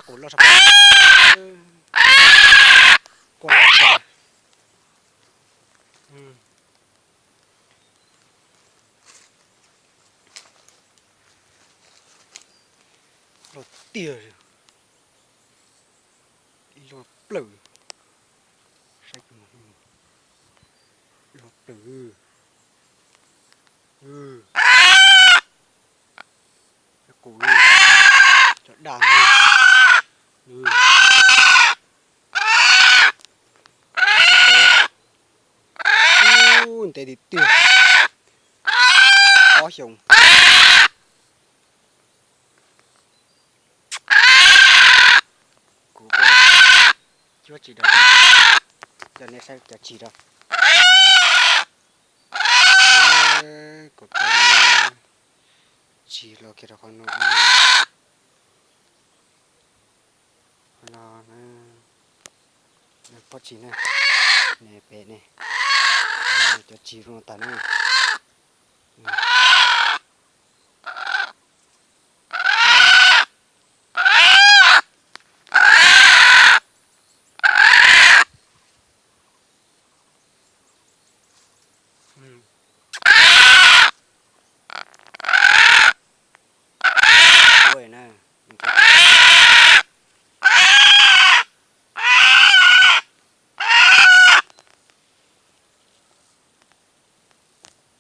Qub los, quaj los, los tiag, los plaws, saib, los plaws, qus, cov daj, ntev tiag tiag, ob xyoos. Kuv cuab tsis rau, coj nej saib cov tsis rau. Kuv tsis los kiag rau qhov no, qhov no, pob tsis na, ne pem ne, cov tsis zoo tag na.